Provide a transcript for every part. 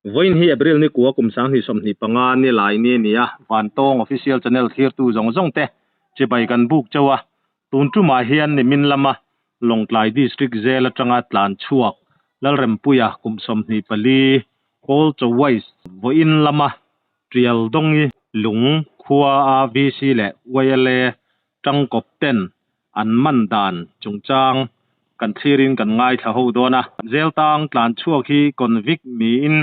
Vawiin hi April ni kua kum 2025 ni lai ni a ni a, Vantawng Official Channel thlirtu zawng zawng te chibai kan buk chauh a, tun tumah hian nimin lama Lawngtlai District zel atanga tlan chhuak Lalrempuia kum 24 Paul Chawais vawiin lama Tial Dawngi lung khua a VC leh YLA tangkawp ten an man dan chungchang kan thlirin kan ngaithla ho dawn a. Zeltang tlan chhuak hi convict niin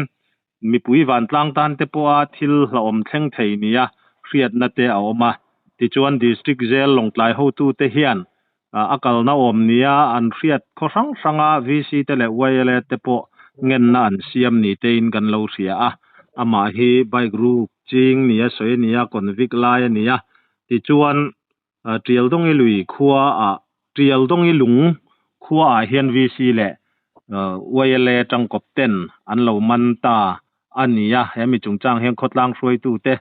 mipui vantlang tan te pawha thil hlauhawm thleng thei nia hriatna te a awm a. Tichuan District Jail Lawngtlai hotute hian a kalna awm nia an hriat khaw hrang hranga VC te leh YLA te pawh ngenna an siam ni tein kan lo hria a. Amah hi bike ruk ching nia sawi a ni a, convict lai a ni a. Tichuan Tialdawngi lui khua ah Tialdawngi lung khua ah hian VC leh YLA tangkawp ten an lo man ta a ni a, he mi chungchang hian khawtlang hruaitu te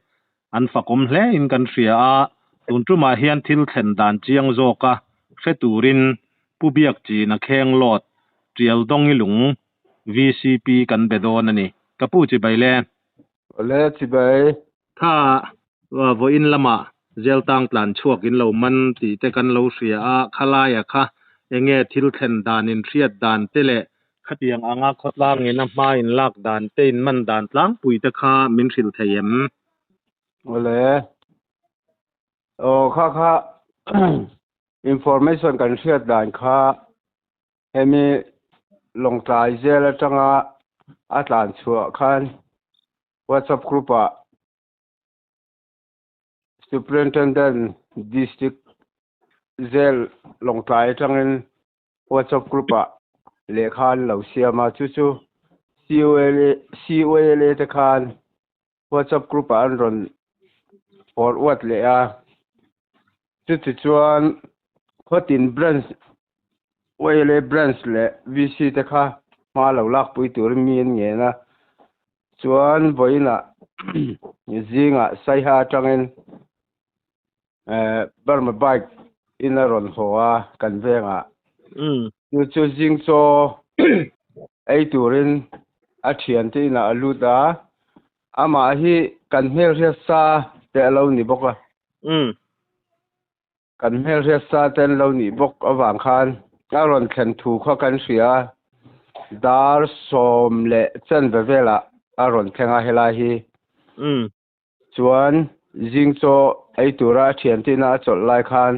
an fakawm hle in kan hria a, tun tumah hian thil thlen dan chiang zawk a hre turin Pu Biak Chin a kheng lawt Tialdawngi lung VCP kan be dawn a ni. Ka pu chibai le. Awle chibai. Kha vawiin lamah Zeltang tlan chhuak in lo man tih te kan lo hria a, khalaia kha enge thil thlen dan in hriat dan te leh khatiang anga khawtlang in a hma in lak dan te in man dan tlangpui te kha min hrilh thei em? Awle. Aw kha kha information kan hriat dan kha hemi Lawngtlai zel atanga a tlan chhuah khan WhatsApp group ah Superintendent District Jail Lawngtlai atangin WhatsApp group ah lehkha an lo siam a, chu chu COLA te khan WhatsApp group ah an rawn forward leh a, chuti chuan khawtin branch YLA branch leh VC te kha hma lo lakpui turin mi an ngen a, chuan vawiinah zingah Saiha atangin Burma bike in a rawn haw a kan vengah. Chu chu zing chaw ei turin a thiante inah a lut a, amah hi kan hmelhriat sa te a lo ni bawk a. Kan hmelhriat sa te an lo nih bawk avang khan a rawn thlen thu kha kan hria a, dar sawm leh chanve velah a rawn thleng a helai hi. Chuan zing chaw ei tura a thiante ina a chawlh lai khan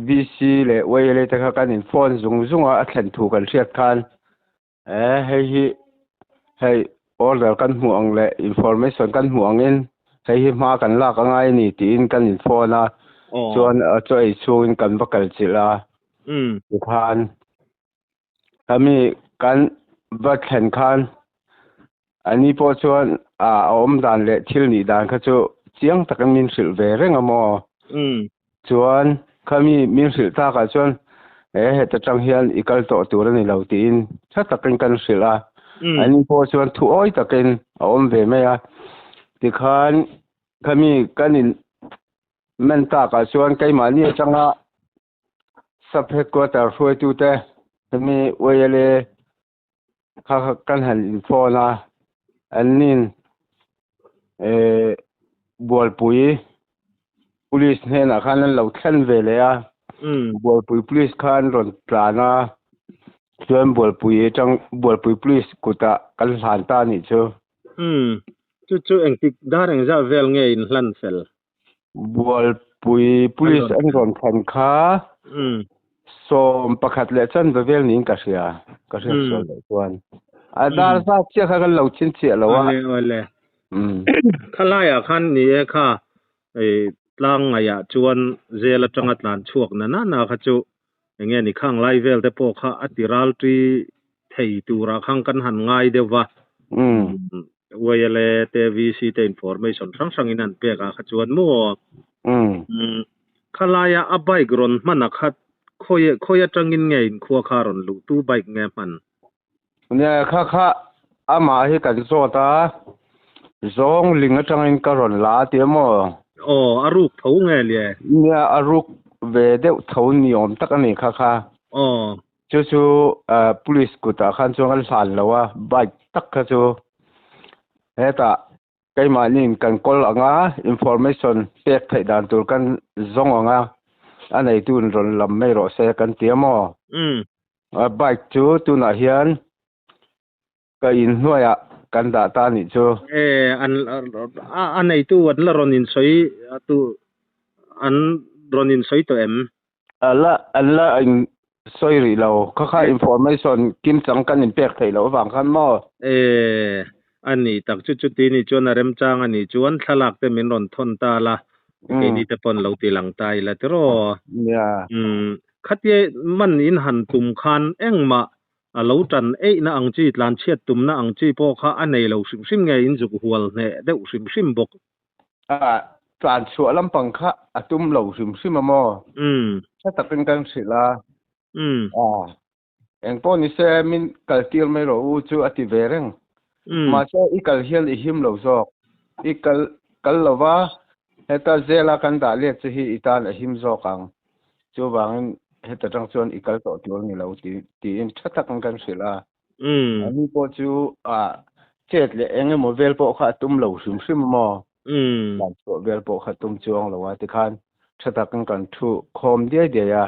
VC leh YLA te kha kan in phone zung zung a, a thlen thu kan hriat khan e hei hi hei order kan hmuh ang leh information kan hmuh angin hei hi hma kan lak angai a ni tiin kan in phone a, chuan a chaw ei chhungin kan va kal chilh a, tikhan Khami kan va thlen khan ani pawh chuan a awm dan leh thil nih dan kha chu chiang takin min hrilh ve reng a maw? Chuan khami min hrilh takah chuan he heta tang hian i kal tawh tur a ni lo tiin tha takin kan hrilh a. Ani pawh chuan thu awi takin a awm ve mai a. Tikhan khami kan in man takah chuan keimahni atanga Sub headquarter hruaitute hemi YLA kha kan han inphone a, an nin eh Bualpui Police hnenah khan an lo thlen ve leh a, Bualpui Police kha an rawn tlan a, chuan Bualpui atang Bualpui Police kutah kan hlan ta a nih chu. Chu chu engtik dar engzah vel nge inhlan fel? Bualpui Police an rawn thlen kha 11 leh chanve vel niin ka hria, ka hriat sual loh chuan. A dar zat chiah kha kan lo chhinchhiah lo a. Awle awle. Khalaiah khan ni e kha tlang ngaihah chuan zel atanga tlan chhuak na na na kha chu enge ni khang lai vel te pawh kha a ti ral ṭi thei turah khan kan han ngai deuh va. YLA te VC te information hrang hrangin an pek ah kha chuan maw khalaia a bike rawn hman a kha khawi khawi atangin nge inkhua kha rawn luh tu bike nge hman? Nia kha kha amah hi kan zawt a, zawng ling atangin ka rawn la a ti a maw? Aw a ruk tho nge lie? Nia a ruk ve deuh tho ni awm tak a ni kha kha. Aw. Chu chu police kutah khan chuan kan hlan lo a, bike tak kha chu. Hetah keimahniin kan kawl ang a, information pek theih dan tur kan zawng ang a, a neituin rawn lam mai rawh se kan ti a maw? A bike chu tunah hian ka inhnuaiah kan dah ta anih chu. E, an a neitu an la rawn insawi tu an rawn insawi tawh em? A la an la in sawi rih lo. Kha kha information kimchang kan inpek theih loh avang khan maw? E, a ni tak chu chuti ni chuan a remchang a nih chuan thlalak te min rawn thawn ta la, keini te pawn lo ti lang ta ila tiraw? Nia. Umm, khatia man in han tum khan engmah a lo tan eihna ang chi, tlanchhiat tumna ang chi pawh kha a nei lo hrim hrim nge in zuk hual hneh deuh hrim hrim bawk. A tlan chhuah lampang kha a tum lo hrim hrim a maw? Tha takin kan hrilh a. A, engpawh ni se min kal tir mai rawh u chu a ti ve reng. Mahse i kal hian i him lo zawk. I kal kal lo va, heta zela kan dah let che hi i tan a him zawk ang. Chuvangin heta tang chuan i kal tawh tur a ni lo ti tiin tha takin kan hrilh a. Ani pawh chu a chet leh eng emaw vel pawh kha a tum lo hrim hrim a maw? Tlan chhuah vel pawh kha tum chuang lo a tikhan tha takin kan thu khawm diai diai a.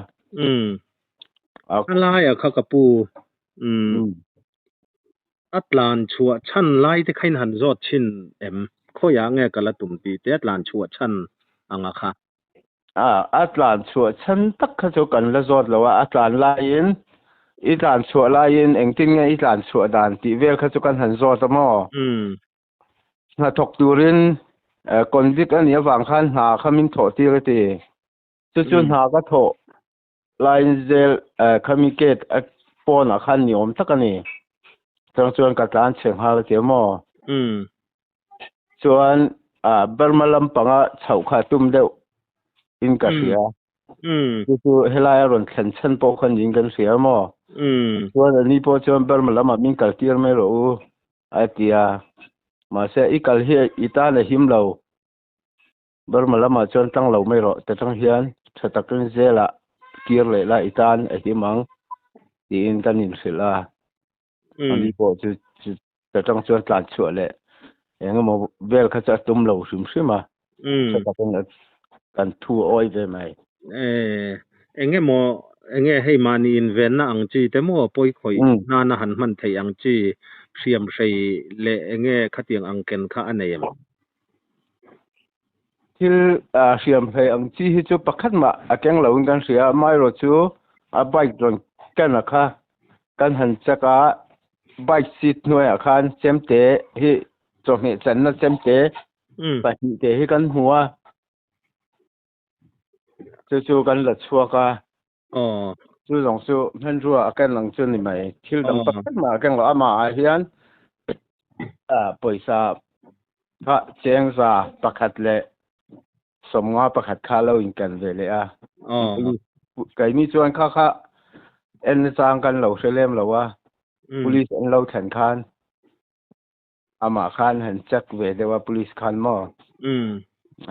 A laia kha ka pu. A tlan chhuah chhan lai te kha in han zawt thin em? Khawiah nge ka la tum tih te a tlan chhuah chhan anga kha? A, a tlan chhuah chhan tak kha chu kan la zawt lo a, a tlan laiin, i tlan chhuah laiin engtin nge i tlan chhuah dan tih vel kha chu kan han zawt a maw? Hnathawk turin convict a nih avang khan hna kha min thawh tir a ti. Chu chu hna ka thawh laiin zel khami gate a pawnah khan ni awm tak a ni. Chang chuan ka tlan chhe nghal a ti a maw? Chuan Burma lampanga chhoh kha tum deuh in ka hria. Chu chu helai a rawn thlen chhan pawh kha niin kan hria maw? Chuan ani pawh chuan Burma lamah min kal tir mai rawh u a ti a. Mahse i kal hi i tan a him lo. Burma lamah chuan tlang lo mai rawh ta tang hian tha takin zelah kir leh la i tan a him ang tiin kan inhrilh a. Ani pawh chu ta tang chuan tlan chhuah leh eng emaw vel kha chu a tum lo hrim hrim a. Tha takin kan thu a awi ve mai. Eng emaw enge hei mahni invenna ang chi te maw pawi khawih nana han hman theih ang chi hriam hrei leh enge khatiang ang ken kha a nei em? Thil hriam hlei ang chi hi chu pakhat mah a keng lo in kan hria a, amaherawh chu a bike rawn ken a kha kan han check a, bike seat hnuaiah khan chemte hi chawhmeh channa chemte pahnih te hi kan hmu a, chu chu kan la chhuak a. Chu zawng chu hmanrua a ken ang chu ni mai. Thil dang pakhat mah a keng lo. Amah ah hian pawisa kha chengza pakhat leh sawmnga pakhat kha lo inken ve leh a. Keini chuan kha kha en nachang kan lo hre lem lo a. Police an lo thlen khan Amah khan han check ve deuh a police khan maw?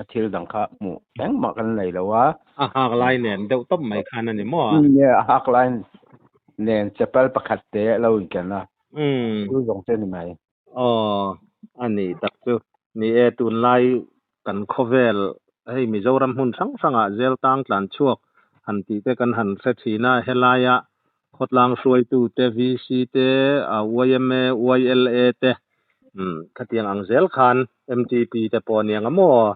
A thil dang kha hmuh engmah kan nei lo a. A hak lai nen deuh tawp mai khan a ni maw? Nia, a hak lai nen chapal pakhat te a lo inken a. Chu zawng te a ni mai. Aw, a ni tak chu. Ni e, tunlai kan khawvel hei Mizoram hmun hrang hrangah zel tang tlan chhuak han tih te kan han hre thin a, helaia khawtlang hruaitu te, VC te, yma, YLA te khatiang ang zel khan MTP te pawh a niang a maw?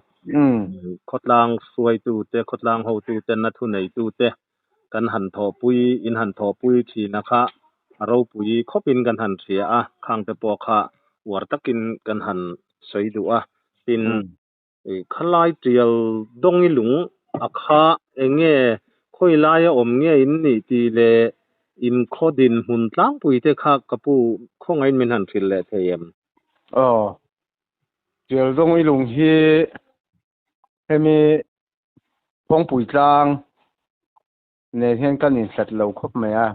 Khawtlang hruaitu te, khawtlang hotu te, na thuneitu te kan han thawhpui, in han thawhpui thin a kha a ropui khawpin kan han hria a, khang te pawh kha uar takin kan han sawi duh a, tin khalai tial dawngi lung a kha eng nge khawi laia awm nge in nih tih leh in khaw dinhmun tlangpui te kha ka pu khawngain min han hrilh leh thei em? Aw, tial dawngi lung hi hemi Phawngpui tlang nen hian kan inhlat lo khawp mai a.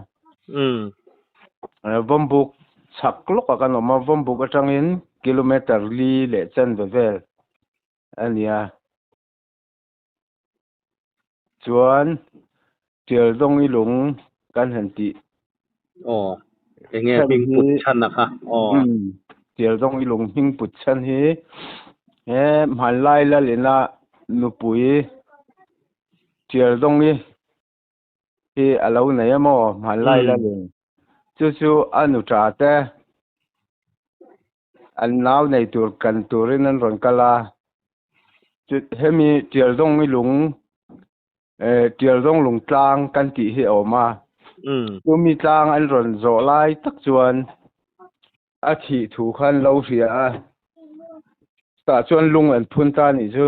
Vawmbuk chhak lawkah kan awm a, Vawmbuk atangin kilometer li leh chanve vel a ni a. Chuan Tialdawng i lung kan han tih. Aw, enge hming put chhan a kha? Aw. Tialdawng i lung hming put chhan hi he hmanlai lalina nupui Tialdawngi hi a lo nei a maw hmanlai lalin chu chu a nu tha te an nau nei tur kan turin an rawn kal a hemi Tialdawngi lung Tialdawng lung tlang kan tih hi a awm a chumi tlang an rawn zawh lai tak chuan a thih thu kha an lo hria a tah chuan lung an phun ta a nih chu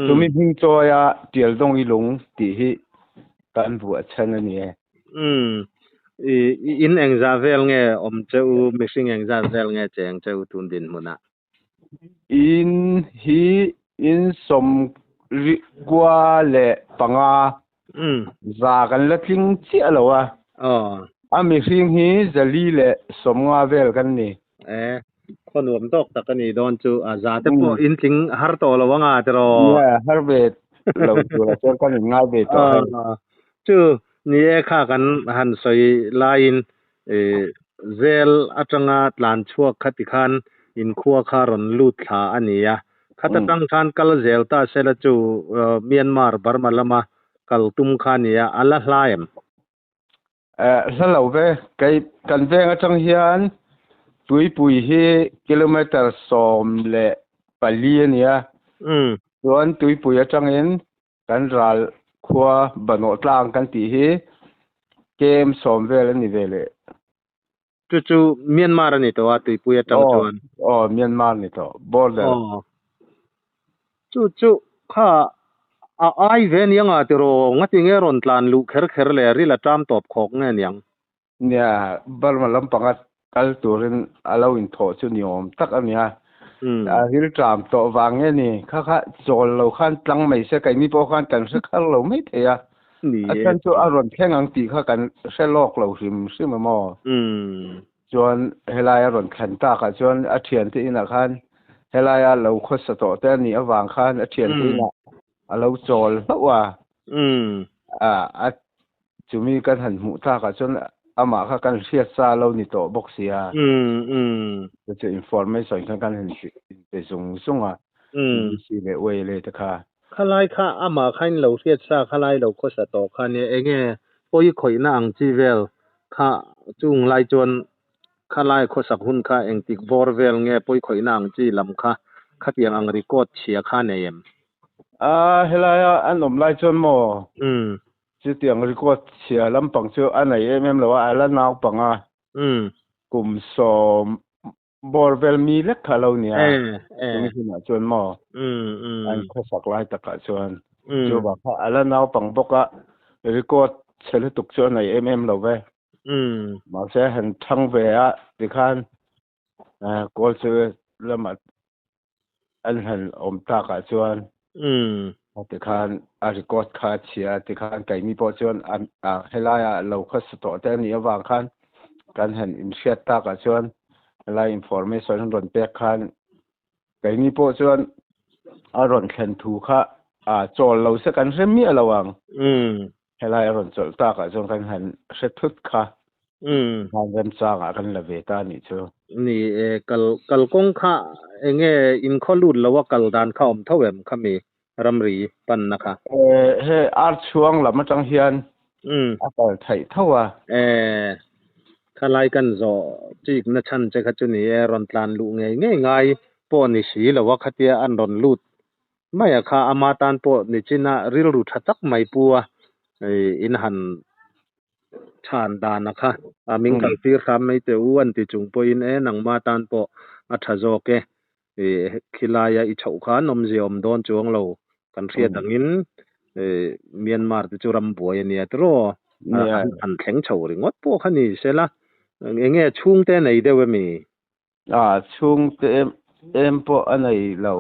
chumi hming chawia Tialdawngi lung tih hi kan vuah chhan a ni e. In engzah vel nge awm che u mihring engzat vel nge cheng che u tun dinhmunah? In hi in sawm kua leh panga za kan la tling chiah lo a. A mihring hi zali leh sawmnga vel kan ni. E, khaw nuam tawk tak a nih dawn chu a za te pawh in tling har tawh lo anga tiraw? Nia, har ve lo tura chuan kan in ngai ve tawh hei. Chu ni e kha kan han sawi laiin Zel atanga tlan chhuak kha tikhan inkhua kha rawn lut thla a ni a. Khata tang khan kal zel ta sela chu Myanmar, Burma lama kal tum kha a ni a, a la hla em? Hla lo ve, kei kan veng atang hian Tuipui hi kilometre 14 a ni a. Chuan Tuipui atangin kan ral khua Banawh tlang kan tih hi kem 10 vel a ni ve leh. Chu chu Myanmar a ni tawh a, Tuipui atang chuan. Aw, Myanmar ni tawh, border. Aw. Chu chu kha a ai ve niang a tiraw, ngati nge rawn tlan luh kher kher le ril a ṭam tawp khawk nge niang? Nia, Burma lampanga kal turin a lo inthawh chu ni awm tak a nia. A ril ṭam tawh vang nge ni? Kha kha chawl lo khan tlang mai se, keini pawh khan kan hre khar lo mai thei a. A chhan chu a rawn thleng ang tih kha kan hre lawk lo hrim hrim a maw? Chuan helai a rawn thlen takah chuan a thiante inah khan helaia lo khawsa tawh te a nih avang khan a thiante inah a lo chawl hlauh a. A chumi kan han hmuh takah chuan amah kha kan hriat sa lo ni tawh bawk si a. Chu chu information kha kan han pe zung zung a. BBC leh ULA te kha. Khalai kha amah khain lo hriat sa khalai lo khawsa tawh kha nia enge pawi khawihna ang chi vel kha chung lai chuan khalai khawsak hun kha engtik bawr vel nge pawi khawihna ang chi lam kha khatiang ang record chhia kha nei em? A helaia an awm lai chuan maw chutiang record chhia lampang chu a nei em em lo a, a la naupang a kum 10 bawr vel mi lek kha lo nia chumi hunah chuan maw an khawsak lai takah chuan chu bak kha a la naupang bawk a record chhe lutuk chu a nei em em lo ve mahse han thang ve a tikhan kawl chu lamah an han awm takah chuan tikhan a record kha a chhia a tikhan keini pawh chuan helaiah lo khawsa tawh te a nih avang khan kan han inhriat takah chuan helai information an rawn pek khan keini pawh chuan a rawn thlen thu kha chawl lo se kan hre miah lo ang. Helai a rawn chawlh takah chuan kan han hre thut kha khan remchangah kan la ve ta anih chu. Ni e, kal kalkawng kha enge inkhaw lut lo a kal dan kha awm tho em khami ramri panna kha? E, he ar chhuang lam atang hian a kal theih tho a. E, khalai kan zawh chik na chhan che kha chu ni e, rawn tlan luh ngei ngei ngai pawh ni si lo a khatia an rawn lut Maia kha ama tan pawh nichina rilru tha tak mai pu a in han chhan dan a kha a min kal tir hram mai teh u an ti chung pawhin e nangma tan pawh a tha zawk e khilaia i chhoh khan awmzia awm dawn chuang lo kan hriat angin Myanmar te chu ram buai a nia tiraw an thleng chho ringawt pawh kha ni sela enge chhungte nei deuh emi? A chhungte em pawh a nei lo.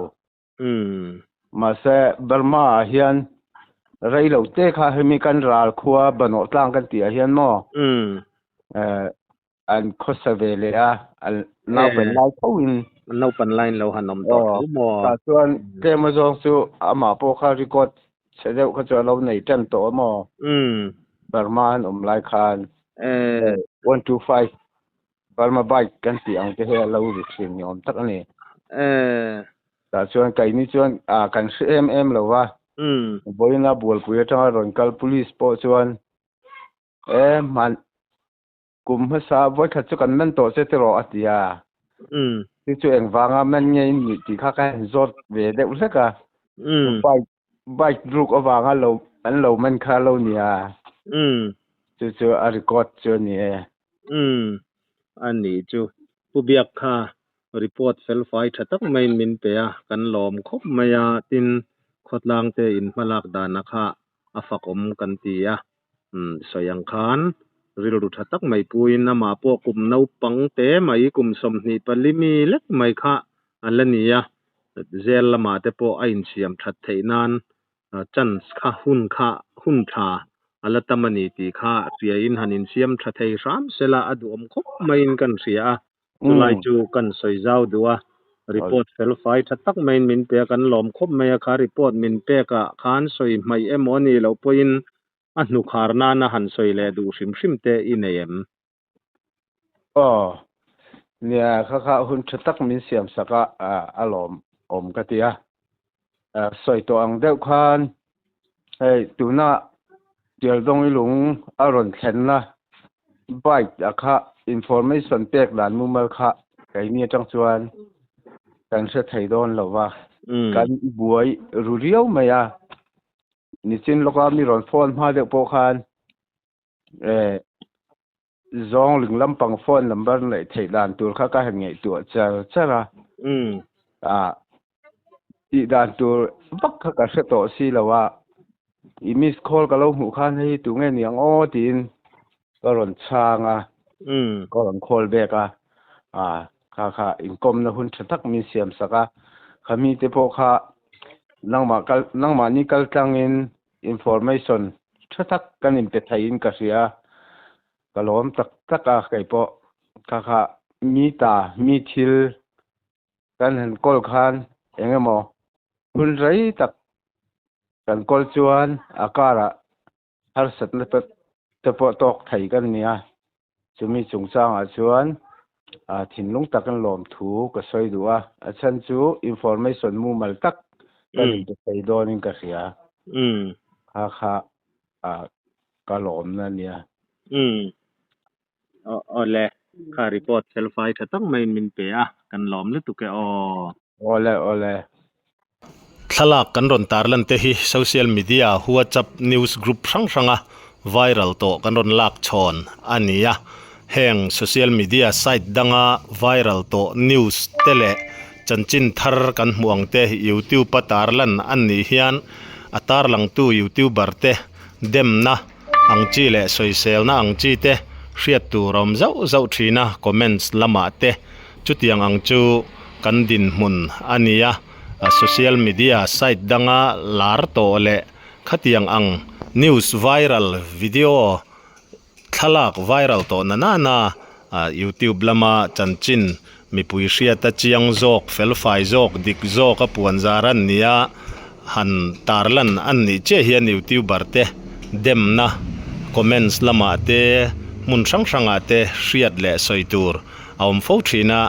Mahse, Burma ah hian rei lo te kha hemi kan ral khua Banawh tlang kan tih ah hian maw an khawsa ve leh a, an naupan lai tho in. An naupan laiin lo han awm tawh tho maw? Tah chuan tlem azawng chu amah pawh kha record chhe deuh kha chu a lo nei tan tawh a maw? Burma an awm lai khan 125. Burma bike kan tih ang te hi a lo ri thin ni awm tak a ni. Tah chuan keini chuan kan hre em em lo va. Vawiina Bualpui atanga rawn kal police pawh chuan e hman kum hmasa vawikhat chu kan men tawh che tiraw a ti a. Chu chu engvanga men nge in nih tih kha ka han zawt ve deuh hlek a. Bike bike ruk avanga lo an lo man kha lo nia. Chu chu a record chu a ni e. A nih chu. Pu Biak kha report fel fai tha tak maiin min pe a, kan lawm khawp mai a, tin khawtlang te in hmalak dana kha a fakawm kan ti a. Sawi ang khan rilru tha tak mai puiin amah pawh kum naupang te mai kum 24 mi lek mai kha a la ni a, zel lamah te pawh a insiam that theih nan chance kha hun kha hun tha a la tam a ni tih kha hriain han insiam tha thei hram sela a duhawm khawp maiin kan hria a, chulai chu kan sawi zau duh a, report fel fai tha tak maiin min pe a, kan lawm khawp mai a, kha report min pek ah khan sawi hmaih emaw a nih loh pawhin a hnukhar nana han sawi leh duh hrim hrim te i nei em? Aw, nia kha kha hun tha tak min siam sak a, a lawm awm ka ti a. Sawi tawh ang deuh khan hei tuna Tialdawng i lung a rawn thlenna bike a kha information pek dan mumal kha keini atang chuan kan hre thei dawn lo va, kan buai ru riau mai a. Nichin lawka mi rawn phone hma deuh pawh khan eh zawng ling lampang phone number neih theih dan tur kha ka han ngaihtuah char char a. Ah tih dan tur vak kha ka hre tawh si lo a. I miss call ka lo hmuh khan hei tu nge ni ang aw tiin ka rawn chhang a. Ka rawn call back a. Ah kha kha inkawmna hun tha tak min siam sak a. Kha mi te pawh kha nangmah kal nangmahni kal tlangin Information tha tak kan inpe theiin ka hria. Ka lawm tak tak a kei pawh. Kha kha mi ta, mi thil kan han kawl khan eng emaw hun rei tak kan kawl chuan a karah harsatna te pawh tawk thei kan nia. Chumi chungchangah chuan thinlung takin lawmthu ka sawi duh a, a chhan chu information mumal tak kan inpe thei dawnin ka hria. Kha kha ka lawmna a nia. Awle, kha report fel fai tha tak maiin min pe a, kan lawm lutuk e aw. Awle, awle. Thlalak kan rawn tarlan te hi social media WhatsApp news group hrang hranga viral tawh kan rawn lak chhawn a ni a. Heng social media site danga viral tawh news te leh chanchin thar kan hmuh ang te YouTube a tarlan an nih hian a tarlangtu youtuber te demna ang chi leh sawiselna ang chi te hriat tur a awm zauh zauh thin a, comments lamah te chutiang ang chu kan dinhmun a ni a, social media site danga lar tawh leh khatiang ang news viral video thlalak viral tawh na nana youtube lama chanchin mipui hriata chiang zawk felfai zawk dik zawk a puan zar an ni a han tarlan an nih chiah hian youtuber te demna comments lamah te hmun hrang hrangah te hriat leh sawi tur a awm fo thin a,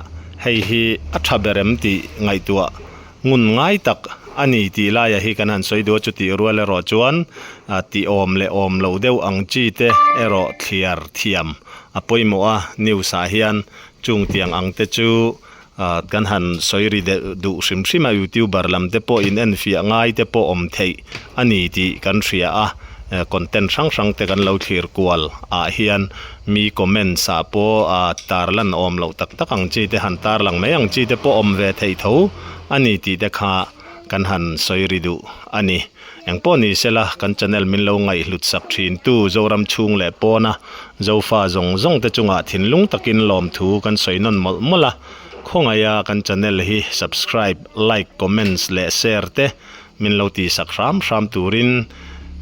hei hi a tha ber em tih ngaihtuah ngun ngai tak a ni tih laiah hi kan han sawi duh a, chutih rual erawh chuan tih awm leh awm lo deuh ang chi te erawh thliar thiam a pawimawh a, news ah hian chung tiang ang te chu kan han sawi ri deuh duh hrim hrim a, youtuber lam te pawh in enfiah ngai te pawh awm theih a ni tih kan hria a. Content hrang hrang te kan lo thlir kual ah hian mi comments ah pawh tarlan awm loh tak tak ang chi te han tarlang mai ang chi te pawh awm ve theih tho a ni tih te kha kan han sawi ri duh a ni. Engpawh ni sela kan channel min lo ngaihhlut sak thin tu Zoram chhung leh pawna Zofa zawng zawng te chungah thinlung takin lawmthu kan sawi nawn mawlh mawlh a, khawngaih a kan channel hi subscribe, like, comments leh share te Min lo tihsak hram hram turin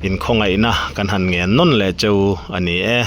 inkhawngaihna kan han ngen nawn leh cheu a ni e.